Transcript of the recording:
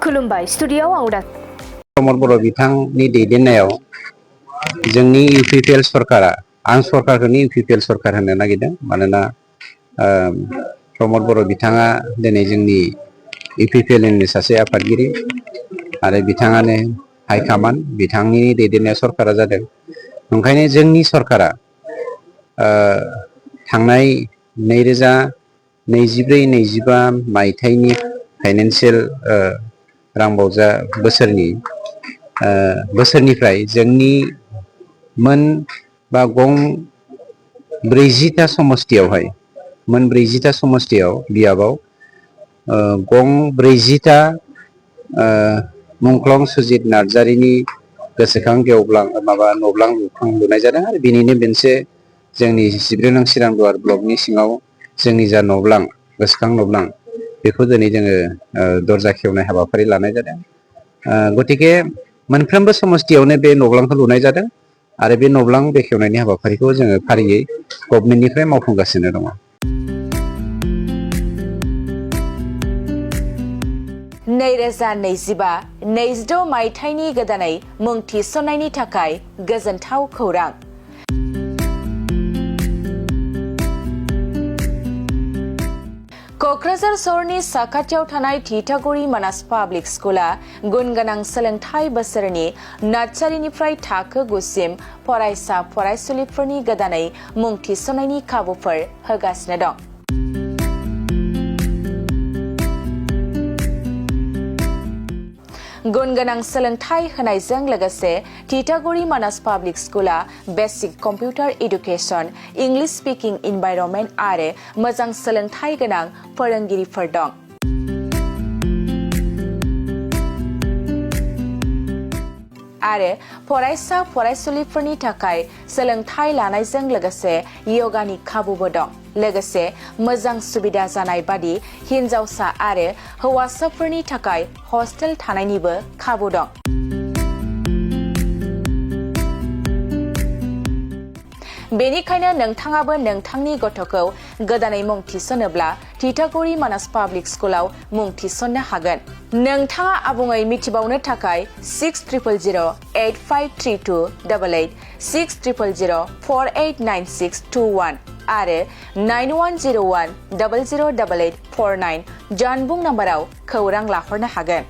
खुलुमबाय स्टुडिय'आव आं उदा प्रमद बर' बिथांनि दैदेननायाव जोंनि इउपिपिएल सरकारा आं सरकारखौनो इउपिपिएल सरकार होननो नागिरदों मानोना प्रमद बर' बिथाङा दिनै जोंनि इउपिपिएलनि सासे आफादगिरि आरो बिथाङानो हाइकमान्ड बिथांनि दैदेननाय सरकारा जादों ओंखायनो जोंनि सरकारा थांनाय 2024-25 मायथाइनि फाइनान्सियेल रांबावजा बोसोरनिफ्राय जोंनि मोन बा गं 40टा समस्तियावहाय मोन 40टा समस्तियाव बियाबाव गं 40टा मुंख्लं सुजित नार्जारिनि गोसोखां गेवब्लां नब्लां लुनाय जादों आरो बेनिनो मोनसे जोंनि जिब्रै नं चिरांदुवार ब्लकनि सिङाव जोंनि जा नब्लां गोसोखां नब्लां बेखौ दिनै जोङो दरजा खेवनाय हाबाफारि लानाय जादों गतिके मोनफ्रोमबो समस्तियावनो बे नब्लांखौ लुनाय जादों आरो बे नब्लां बेखेवनायनि हाबाफारिखौ जोङो फारियै गभर्नमेन्टनिफ्राय मावफुंगासिनो दङ। 2025-26 मायथाइनि गोदानै मुं थिसननायनि थाखाय गोजोनथाव खौरां। क'क्राझार सहरनि साखाथियाव थानाय थिथागुरि मानास पाब्लिक स्कुला गुन गोनां सोलोंथाइ बोसोरनि नार्सारिनिफ्राय थाखो 9 सिम फरायसा फरायसुलिफोरनि गोदानै मुं थिसननायनि खाबुफोर होगासिनो दं। गुन गोनां सोलोंथाइ होनायजों लोगोसे थिथागुरि मानास पाब्लिक स्कुला basic computer education, English speaking environment आरो मोजां सोलोंथाइ गोनां फोरोंगिरिफोर दं। आरो फरायसा फरायसुलिफोरनि थाखाय सोलोंथाइ लानायजों लोगोसे यगानि खाबुबो दं। लोगोसे मोजां सुबिदा जानाय बादि हिन्जावसा आरो हौवासाफोरनि थाखाय हस्टेल थानायनिबो खाबु दं। बेनिखायनो नोंथाङाबो नोंथांनि गथ'खौ गोदानै मुं थिसनोब्ला थिथागुरि मानास पाब्लिक स्कुलाव मुं थिसननो हागोन। नोंथाङा आबुङै मिथिबावनो थाखाय 6000853288 6000489621 आरो 9101008849 जानबुं नाम्बाराव खौरां लाहरनो हागोन।